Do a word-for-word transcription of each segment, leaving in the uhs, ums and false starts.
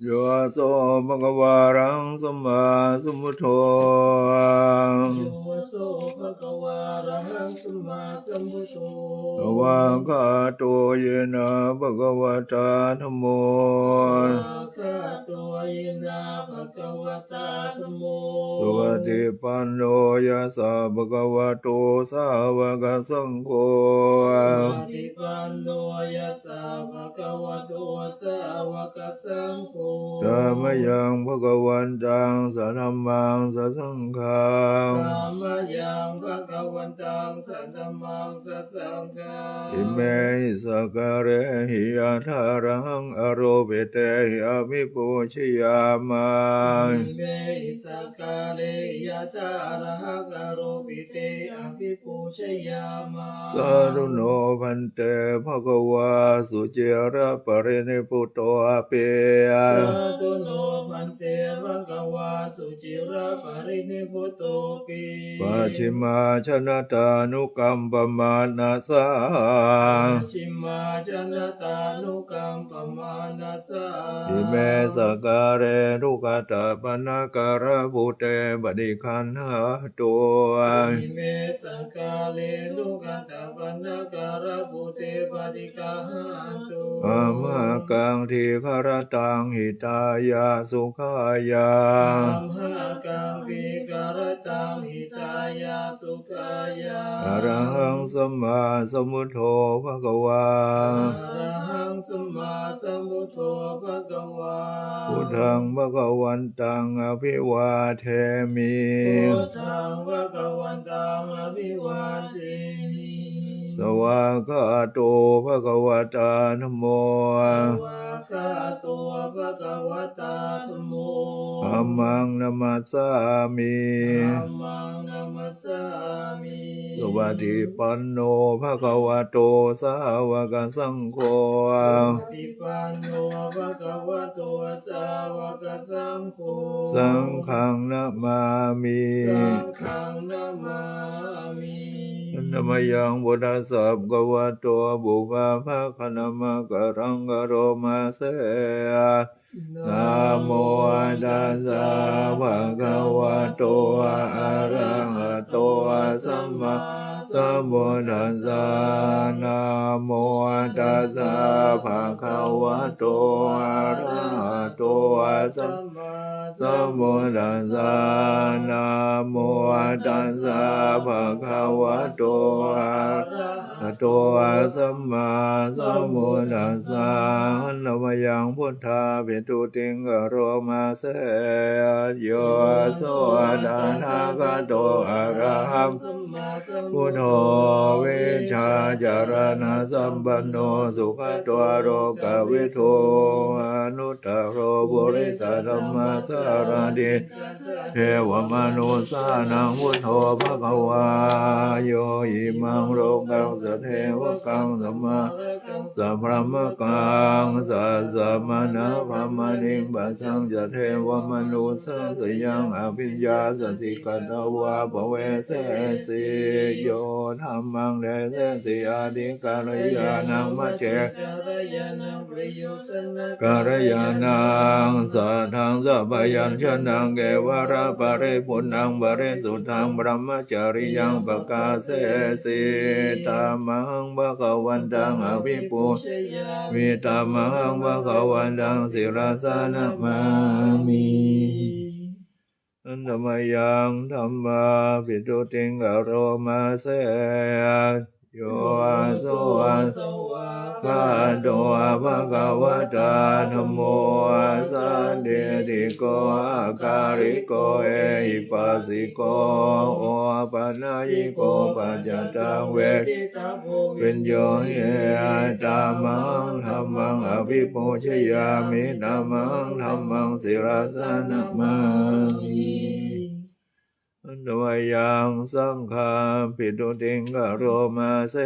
Yo so bhagavā arahaṃ sammāsambuddho. Yo so bhagavā arahaṃ sammāsambuddho. Svākkhāto yena bhagavatā dhammo. Svākkhāto yena bhagavatā dhammo. Supaṭipanno yassa bhagavato sāvakasaṅgho. Supaṭipanno yassa bhagavato sāvakasaṅgho. Tammayaṃ bhagavantaṃ sadhammaṃ sasaṅghaṃ. Tammayaṃ bhagavantaṃ sadhammaṃ sasaṅghaṃ. Imehi sakkārehi yathārahaṃ āropitehi abhipūjayāma. Imehi sakkārehi yathārahaṃ āropitehi abhipūjayāma. Sādhu no bhante bhagavā suciraparinibbutopi. Sādhu no bhante bhagavā suciraparinibbutopi. Pacchimājanatānukampamānasā. Pacchimājanatānukampamānasā. Ime sakkāre duggatapaṇṇākārabhūte paṭiggaṇhātu. Ime sakkāre duggatapaṇṇākārabhūte paṭiggaṇhātu. Amhākaṃ dīgharattaṃ hitāya sukhāya. Amhākaṃ dīgharattaṃ hitāya sukhāya. Arahaṃ sammāsambuddho bhagavā. Arahaṃ sammāsambuddho bhagavā. Buddhaṃ bhagavantaṃ abhivādemi. Buddhaṃ bhagavantaṃ abhivādemi. Svākkhāto bhagavatā dhammo. Svākkhāto bhagavatā dhammo. Dhammaṃ namassāmi. Dhammaṃ namassāmi. Supaṭipanno bhagavato sāvakasaṅgho. Supaṭipanno bhagavato sāvakasaṅgho. Saṅghaṃ namāmi. Saṅghaṃ namāmi. Handa mayaṃ buddhassa bhagavato pubbabhāganamakāraṃ karoma se. Namo tassa bhagavato arahato sammāsambuddhassa. Namo tassa bhagavato arahato sammāsambuddhassa. Namo tassa bhagavato arahato sammāsambuddhassa. Handa mayaṃ buddhābhistutiṃ karoma se. Yo so tathāgato arahaṃ sammāsambuddho vijjācaraṇasampanno sugato lokavidū anuttaro purisadammasārathi satthā devamanussānaṃ buddho bhagavā. Yo imaṃ lokaṃ sadevakaṃ samā sabrahmakaṃ sassamaṇabrāhmaṇiṃ pajaṃ ca devamanussāsayaṃ abhiññāsati katvā pavesesi. Yo dhammaṃ desesi ādikariyānaṃ majjhe kalyānaṃ satthaṃ sabyañjanaṃ kevalaparipuṇṇaṃ parisuddhaṃ brahmacariyaṃ pakāsesi. Tamahaṃ bhagavantaṃ abhipūjayāmi. Tamahaṃ bhagavantaṃ sirasā namāmi. Handa mayaṃ dhammābhistutiṃ karoma se. Yo so svākkhāto bhagavatā dhammo sandiṭṭhiko akāliko ehipassiko opanayiko paccattaṃ veditabbo viññūhīti. Tamahaṃ dhammaṃ abhipūjayāmi. Tamahaṃ dhammaṃ sirasā namāmi. Handa mayaṃ saṅghābhistutiṃ karoma se.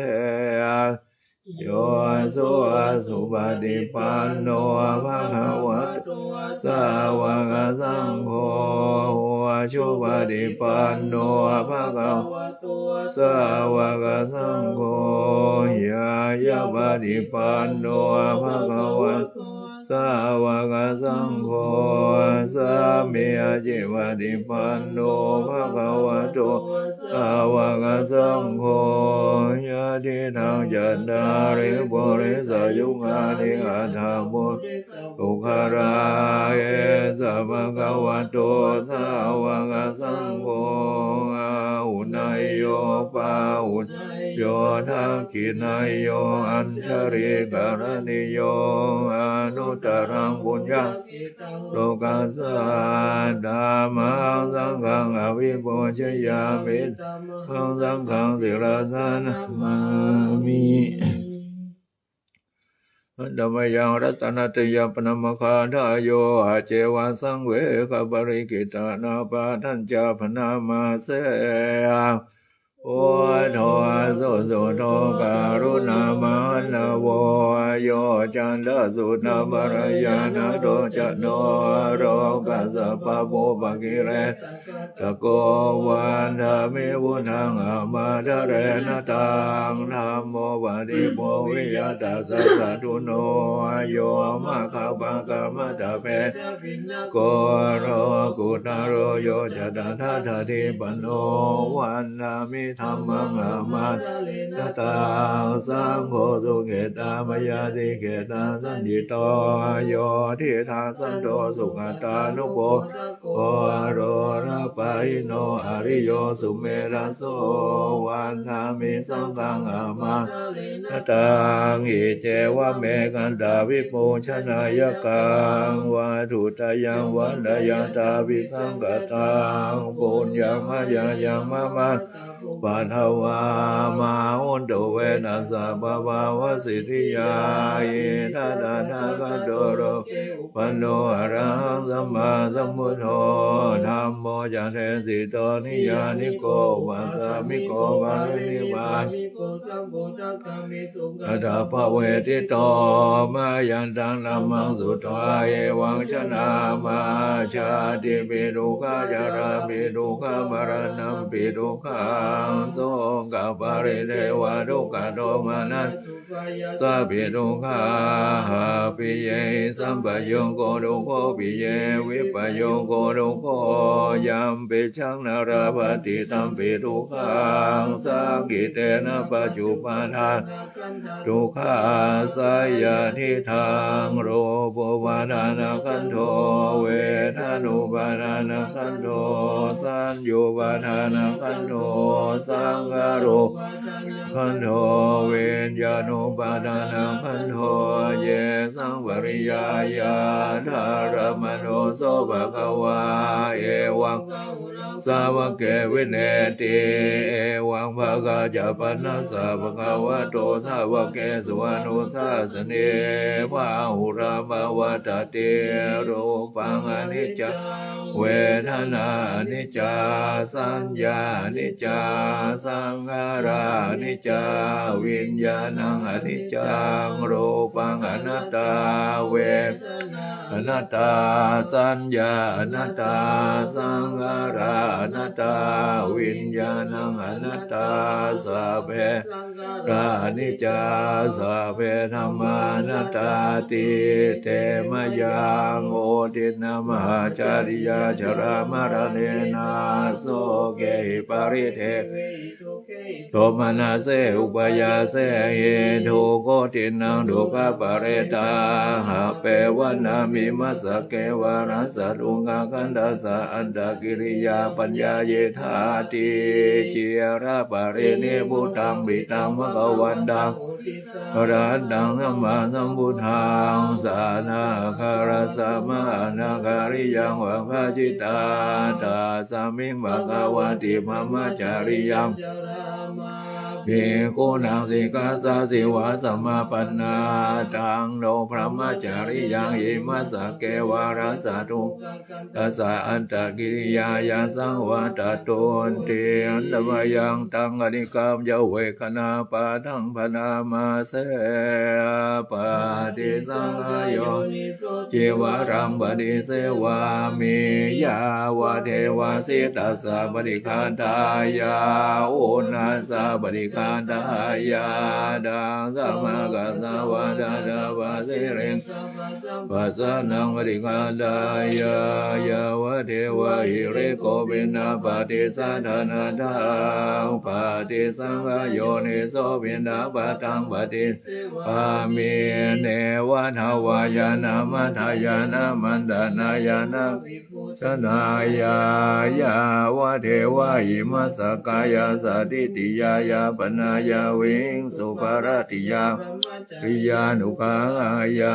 Yo so supaṭipanno bhagavato sāvakasaṅgho, ujupaṭipanno bhagavato sāvakasaṅgho, ñāyapaṭipanno bhagavato sāvakasaṅgho, sāmīcipaṭipanno bhagavato sāvakasaṅgho, yadidaṃ cattāri purisayugāni aṭṭha purisapuggalā, esa bhagavato sāvakasaṅgho, āhuneyyo pāhuneyyo dakkhiṇeyyo añjalikaraṇīyo anuttaraṃ puññakkhettaṃ lokassāti. Tammahaṃ saṅghaṃ abhipūjayāmi. Tammahaṃ saṅghaṃ sirasā namāmi. Handa mayaṃ ratanattayappaṇamagāthāyo, accevaṃ saṃvegaparikittanapāṭhañca bhaṇāma se. Buddho susuddho karuṇāmahaṇṇavo, yocantasuddhapallayaṇādojāno, lokassa pāpūpakilesaghātako, vandāmi buddhaṃ ahaṃ ādarena taṃ. Dhammo paṭibbojiyā tassa satthuno, yo maggapākamattabbe ko lokuttaro, yo ca tathāgatānugatto, vandāmi dhammaṃ ahaṃ ādarena taṃ. Saṅgho sukhetā mayā tikhetā sañṭhito, yo diṭṭhaṃ santo sugatānubhāvako, lokappajjino ariyo sumedhaso, vandāmi saṅghaṃ ahaṃ ādarena taṃ. Iccevamekantaṃ vibhujanāyakaṃ, vatthuttayaṃ vandeyya ṭhābhissaṅkhataṃ, puññaṃ mayā yaṃ mamaṃ sabbupaddavā, mā hontu ve tassa pāpā vasiṭṭhiyā. Idha tathāgato loke uppanno arahaṃ sammāsambuddho, dhammo ca desito niyyāniko, upāsamiko paranibba ko sambodhaṃ kāmesu katabbavedito. Mayantaṃ dhammaṃ sutvā evaṃ janamā, jātipi dukkhā jarāpi dukkhā maraṇampi dukkhaṃ, sokaparidevadukkhadomanassupāyāsāpi dukkhā, appiyehi sampayogo dukkho, piyehi vippayogo dukkho, yampicchaṃ na labhati tampi dukkhaṃ, saṅkhittena pañcupādānakkhandhā dukkhā. Seyyathīdaṃ, rūpupādānakkhandho, vedanupādānakkhandho, saññāupādānakkhandho, saṅkhārupādānakkhandho, viññāṇupādānakkhandho, yesaṃ pariyāyā ṭhānamanāso bhagavā, evaṃ sāvake vineti. Evaṃ bhāgā ca panassa bhagavato sāvakesu anusāsanī, bahulā pavattati. Rūpaṃ aniccaṃ, vedanā aniccā, saññā aniccā, saṅkhārā aniccā, viññāṇaṃ aniccaṃ, rūpaṃ anattā, ve anattā, saññā anattā, saṅkhārā anattā, viññāṇaṃ anattā, sabbe saṅkhārā aniccā, sabbe dhammā anattāti. Te mayaṃ otiṇṇamahācāriyā, jarāmaraṇena sokehi paridevehi, dukkhehi domanassehi upāyāsehi, dukkhotiṇṇaṃ dukkhaparettāhapevanamimassa kevalassa dukkhakkhandhassa antakiriyā paññāyitthāti. Ciraparinibbuttaṃ pītaṃ bhagavantaṃ arahantaṃ sammāsambuddhaṃ, sātāgārassa mahānāgariyaṃ vavattitā, tasmiṃ bhagavati brahmacariyaṃ carāma bhikkhūnaṃ sikkhāsādi vāsamāpannā. Taṃ no brahmacariyaṃ imassa kevalassa dukkhakkhandhassa antakiriyāya saṃvattattunti. Handa mayaṃ taṃ kaṇikkābyavekkhanapaṭhaṃ bhaṇāma se. Paṭisaṅkhā yoniso cīvaraṃ paṭisevāmi, yāvadeva sītassa paṭighātāya, uṇhassa paṭi paṭighātāya, taṃ samaggassa vanattapasiriṃ sabbasampassānaṃ paṭighātāya, yāvadeva hirikopinapaṭicchādanatthaṃ, paṭisaṅkhayoniso piṇḍapātaṃ paṭisevāmi, neva davāya na madāya na maṇḍanāya na vibhūsanāya, yāvadeva imassa kāyassa ṭhitiyā yāpanāya vihiṃsuparatiyā brahmacariyānuggahāya,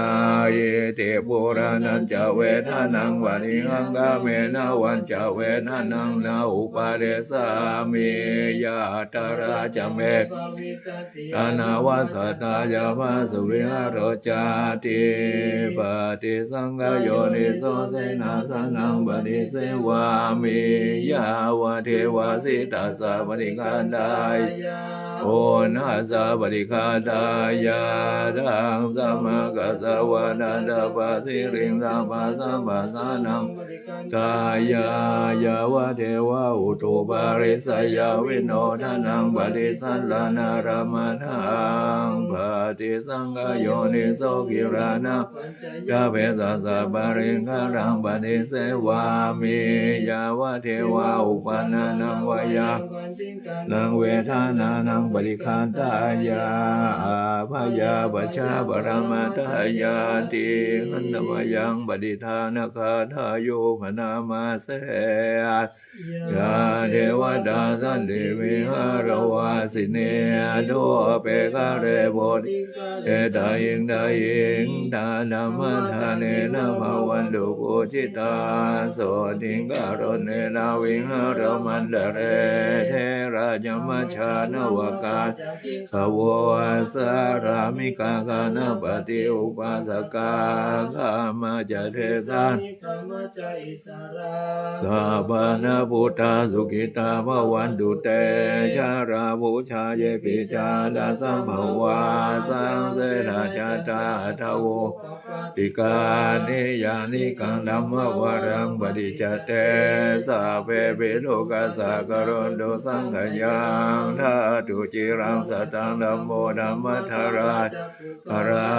iti purāṇañca vedanaṃ paṭihaṅkhāmi navañca vedanaṃ na uppādessāmi, yātrā ca me bhavissati anavajjatā ca phāsuvihāro cāti. Paṭisaṅkhayoniso senāsanaṃ paṭisevāmi, yāvadeva sītassa paṭighātāya, uṇhassa paṭighātāya, taṃ samaggassa vanattapasiriṃ sabbasampassānaṃ paṭighātāya, yāvadeva utuparissayavinodanaṃ paṭisallānārāmatthaṃ, paṭisaṅkhayoniso gilānapaccayabhesajjaparikkhāraṃ paṭisevāmi, yāvadeva uppannānaṃ veyyābādhikānaṃ vedanānaṃ paṭighātāya, abyāpajjhaparamatāyāti. Handa mayaṃ paṭidānagāthāyo bhaṇāma se. Yā devatā santi vihāravāsinī, thūpe ghare bodhighare tahiṃ tahiṃ, tā dhammadānena bhavantu pūjitā, sotthiṃ karontedha vihāramaṇḍale. Therā ca majjhā navakā ca bhikkhavo, sārāmikā gānapatī upāsakā, gāmā ca desā sappāṇabhūtā sukhitā bhavantu te. Jalābujā yepi ca aṇḍasambhavā, saṃsedajātā athavopapātikā, niyyānikaṃ dhammavaraṃ paṭicca te, sabbepi dukkhassa karontu saṅkhayaṃ. Ṭhātu ciraṃ sataṃ dhammo dhammaddharā ca puggalā,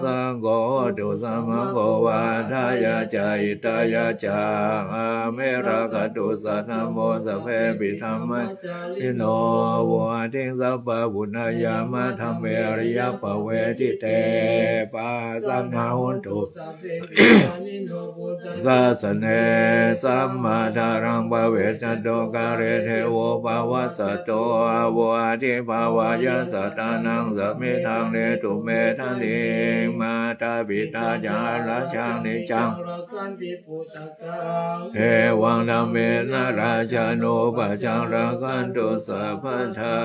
saṅgho hotu samaggo va atthāya ca hitāya ca. Amhe rakkhatu saddhammo sabbepi dhammacārino, vuḍḍhiṃ sampāpuṇeyyāma dhamme ariyappavedite. Pasannā hontu sabbepi pāṇino buddhasāsane, sammā dhāraṃ pavecchanto kāle devo pavassatu. Vuḍḍhibhāvāya sattānaṃ samiddhaṃ netu medaniṃ, mātā pitā ca atrajaṃ niccaṃ rakkhanti puggalā, evaṃ dhammena rājāno pajaṃ rakkhantu sabbadā.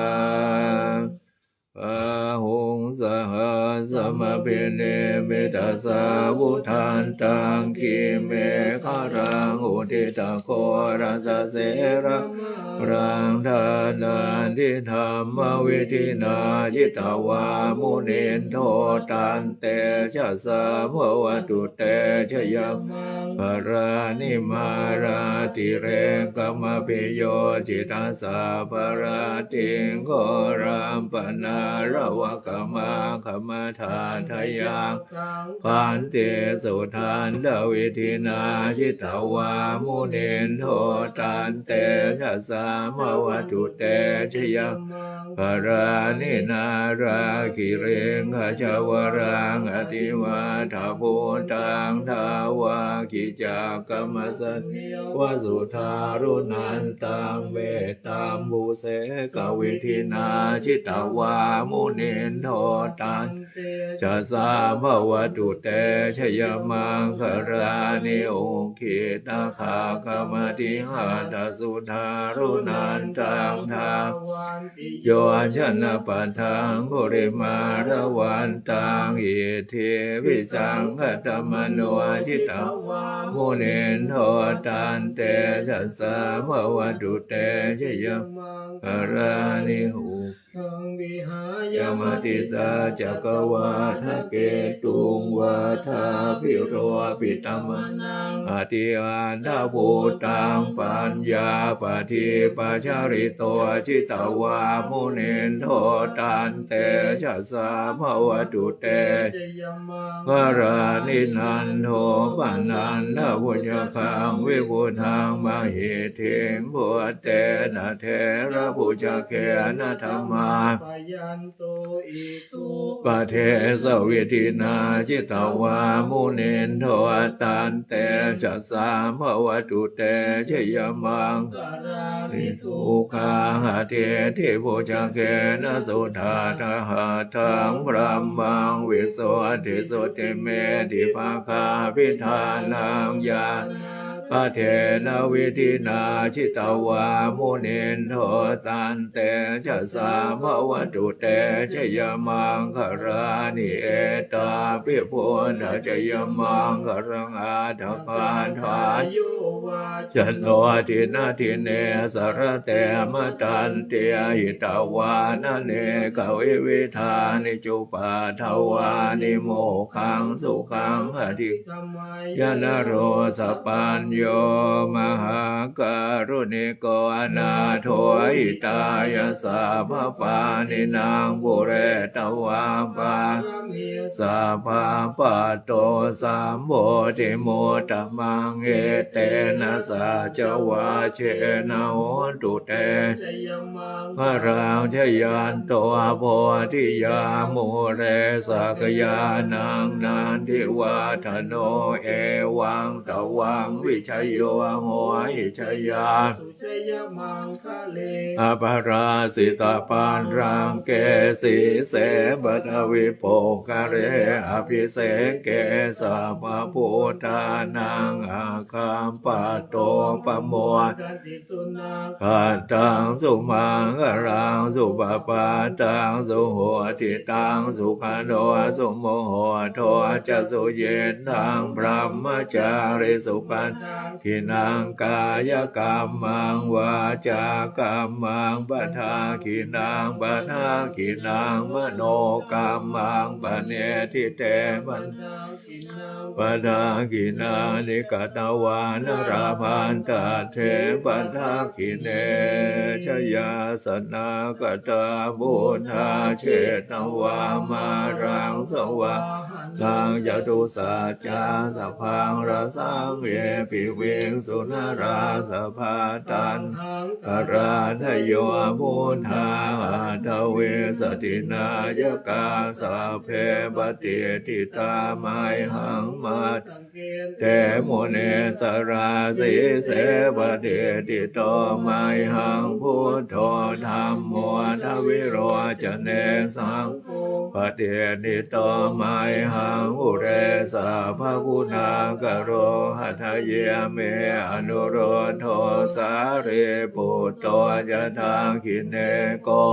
Bāhuṃ sahassamabhinimmitasāvudhantaṃ, grīmekhalaṃ uditaghorasasenamāraṃ, dānādidhammavidhinā jitavā munindo, taṃ tejasā bhavatu te jayamaṅgalāni. Mārātirekamabhiyujjhitasabbarattiṃ, ghorampanāḷavakamakkhamathaddhayakkhaṃ, khantīsudantavidhinā jitavā munindo, taṃ tejasā bhavatu te jayamaṅgalāni. Nāḷāgiriṃ gajavaraṃ atimattabhūtaṃ, dāvaggicakkamasanīva sudāruṇantaṃ, mettambusekavidhinā jitavā munindo, taṃ tejasā bhavatu te jayamaṅgalāni. Ukkhittakhaggamatihatthasudāruṇantaṃ, dhāvantiyojanapathaṅgulimālavantaṃ, iddhībhisaṅkhatamano jitavā munindo, taṃ tejasā bhavatu te jayamaṅgalāni. Ukkhaṃ vihāya matisaccakavādaketuṃ vādābhiropitamanaṃ atiandhabhūtaṃ paññāpadīpajalito jitavā munindo tantejasā bhavatu te jayamaṅgalāni. Nandopanandabhujagaṃ vibudhaṃ mahiddhiṃ puttena therabhujagena damāpayanto iddhūpadesavidhinā jitavā munindo tantejasā bhavatu te jayamaṅgalāni. Duggāhadiṭṭhibhujagena sudaṭṭhahatthaṃ brahmaṃ visuddhijutimiddhibakābhidhānaṃ ñāṇā gadena vidhinā jitavā munindo tantejasā bhavatu te jayamaṅgalāni. Etāpi buddhajayamaṅgalaaṭṭhagāthā yo vācano dinadine sarate matandī hitvānanekavividhāni cupaddavāni mokkhaṃ sukhaṃ adhi gāmeyya naro sapañño. Mahākāruṇiko nātho hitāya sabbapāṇinaṃ pūretvā pāramī sabbā patto sambodhimuttamaṃ etena saccavajjena hotu te jayamaṅgalaṃ. Jayanto bodhiyā mūle sakyānaṃ nandivaḍḍhano evaṃ tvaṃ vijayo hohi jayassu jayamaṅgale aparājitapallaṅke sīse paṭhavipokkhare abhiseke sabbabuddhānaṃ aggappatto pamodati. Sunakkhattaṃ sumaṅgalaṃ supabhātaṃ suhuṭṭhitaṃ sukhaṇo sumuhutto ca suyiṭṭhaṃ brahmacārisu padakkhiṇaṃ kāyakammaṃ vācākammaṃ padakkhiṇaṃ padakkhiṇaṃ manokammaṃ paṇidhī te padakkhiṇaṃ padakkhiṇāni katvāna labhantatthe padakkhiṇe. Jayāsanāgatā buddhā jetvā māraṃ savāhanaṃ catusaccāsabhaṃ rasaṃ ye piviṃsu narāsabhā. Taṇhaṅkarādayo buddhā aṭṭhavīsati nāyakā sabbe patiṭṭhitā mayhaṃ matthake te munissarā. Sīse patiṭṭhito mayhaṃ buddho dhammo dvilocane saṅgho patiṭṭhito mayhaṃ ure sabbaguṇākaro. Hadaye me anuruddho sārīputto ca dakkhiṇe ko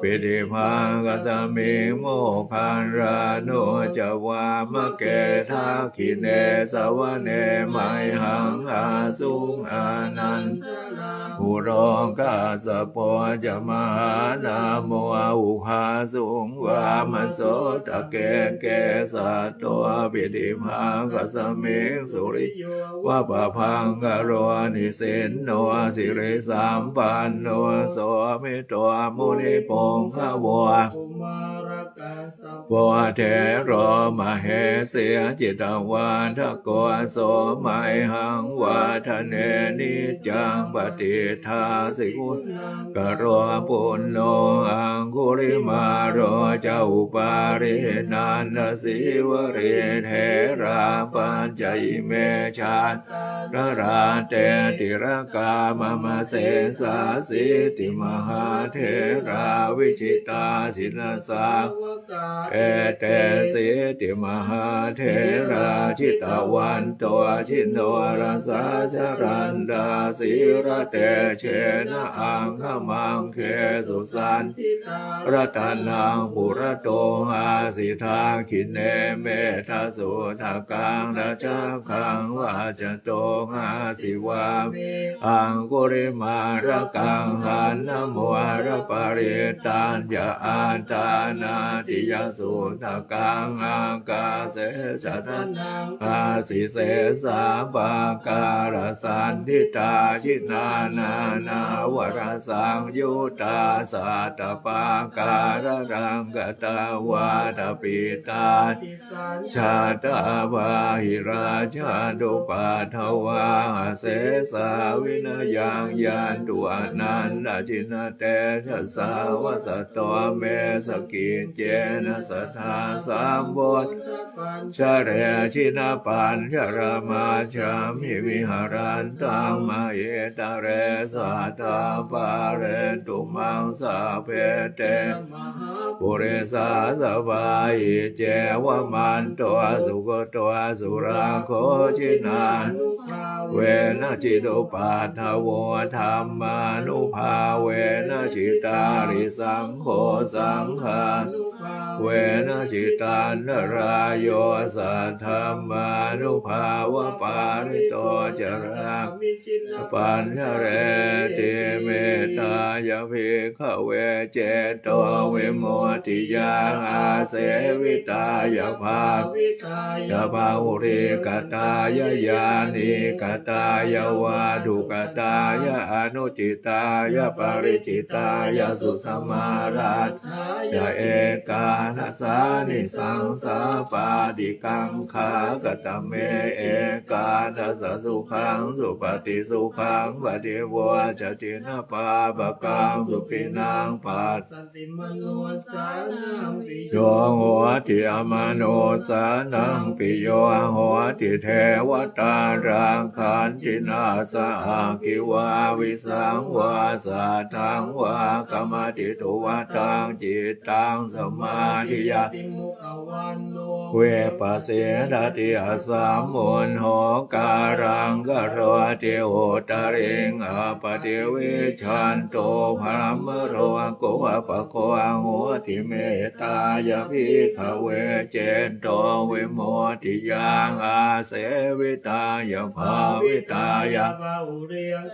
piṭṭhibhāgasmiṃ moggallāno ca vāmake. Dakkhiṇe savane mayhaṃ āsuṃ ānandarāhulo kassapo ca mahānāmo ubhāsuṃ vāmasotake. Kesato piṭṭhibhāgasmiṃ suriyo va pabhaṅkaro nisinno sirisampanno sobhi to munipuṅgavo. Kumārakassapo thero mahesī cittavādako so mayhaṃ vadane niccaṃ patiṭṭhāsi guṇākaro. Puṇṇo aṅgulimālo ca upālī nandasīvalī therā pañca ime jātā nalāṭe tilakā mama. Sesāsīti mahātherā vijitā jinasāvakā etesīti mahātherā jitavanto jinorasā jalantā sīlatejena aṅgamaṅgesu saṇṭhitā ratanaṃ purato āsi, dakkhiṇe mettasuttakaṃ, dhajaggaṃ pacchato āsi, vāme aṅgulimālakaṃ. Khandhamoraparittañca āṭānāṭiyasuttakaṃ, ākāse chadanaṃ āsi, sesā pākārasaṇṭhitā. Jinā nānāvarasaṃyuttā sattappākāralaṅkatā, vātapittādisañjātā bāhirajjhattupaddavā, asesā vinayaṃ yantu anantajinatejasā. Vasato me sakiccena sadā sambuddhapañjare, jinapañjaramajjhamhi viharantaṃ mahītale, sadā pālentu maṃ sabbe te mahāpurisāsabhā. Iccevamanto sugutto surakkho, jinānubhāvena jitupaddavo, dhammānubhāvena jitārisaṅgho, saṅghānubhāvena jitantarāyo, saddhammānubhāvapālito carāmi jinapañjareti. Mettāya bhikkhave cetovimuttiyā āsevitāya bhāvitāya bahulīkatāya yānīkatāya vatthukatāya anucitāya palicittāya susamāraddhāya ekādasānisaṃsā pāṭikaṅkhā. Katame ekādasa? Sukhaṃ supati, sukhaṃ paṭibujjhati, na pāpakaṃ supinaṃ passati, manussānaṃ piyo hoti, amanussānaṃ piyo hoti, devatā rakkhanti, nāssa aggi vā visaṃ vā satthaṃ vā kamati, tuvaṭaṃ cittaṃ samādhiyati, mukhavaṇṇo vippasīdati, asammūḷho kālaṃ karoti, uttariṃ appaṭivijjhanto brahmalokūpago hoti. Mettāya bhikkhave cetovimuttiyā āsevitāya bhāvitāya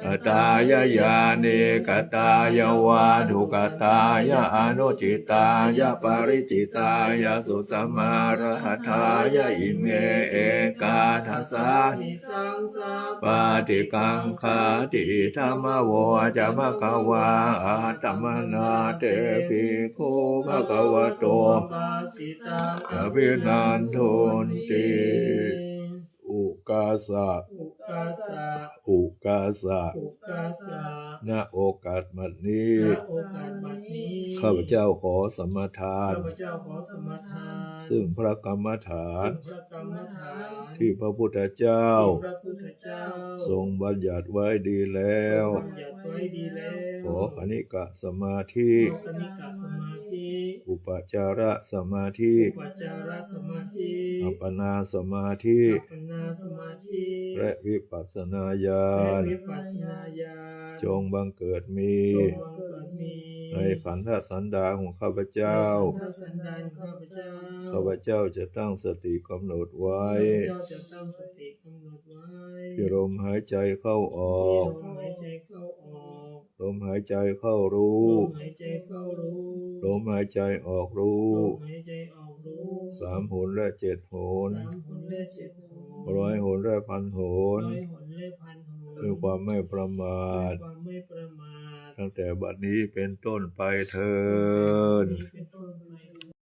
katāya yānīkatāya vatthukatāya anucitāya palicittāya susamāraddhāya ime ekādasānisaṃsā pāṭikaṅkhāti. Idamavoca bhagavā. Attamanā te bhikkhū bhagavato bhāsitaṃ abhinandunti. Ukāsa. Ukāsa. Ukāsa. Ukāsa. ณ โอกาสบัดนี้ ณ โอกาสบัดนี้ ข้าพเจ้าขอสมาทาน ข้าพเจ้าขอสมาทาน ซึ่งพระกรรมฐาน ซึ่งพระกรรมฐาน ที่พระพุทธเจ้า ที่พระพุทธเจ้า ทรงบัญญัติไว้ดีแล้ว ทรงบัญญัติไว้ดีแล้ว ขอขณิกะสมาธิ ขอขณิกะสมาธิ อุปจารสมาธิ อุปจารสมาธิ อัปปนาสมาธิ อัปปนาสมาธิ และวิปัสสนาญาณ และวิปัสสนาญาณ จงบังเกิดมี จงบังเกิดมี ในขันธสันดานของข้าพเจ้า ในขันธสันดานของข้าพเจ้า ข้าพเจ้าจะตั้งสติกำหนดไว้ ข้าพเจ้าจะตั้งสติกำหนดไว้ ที่ลมหายใจเข้าออก ที่ลมหายใจเข้าออก ลมหายใจเข้ารู้ ลมหายใจเข้ารู้ ลมหายใจออกรู้ ลมหายใจออกรู้ สามหนและเจ็ดหน สามหนและเจ็ดหน ร้อยหนและพันหน ร้อยหนและพันหน ด้วยความไม่ประมาท ด้วยความไม่ประมาท ตั้งแต่บัดนี้เป็นต้นไปเทอญ นี้เป็นต้น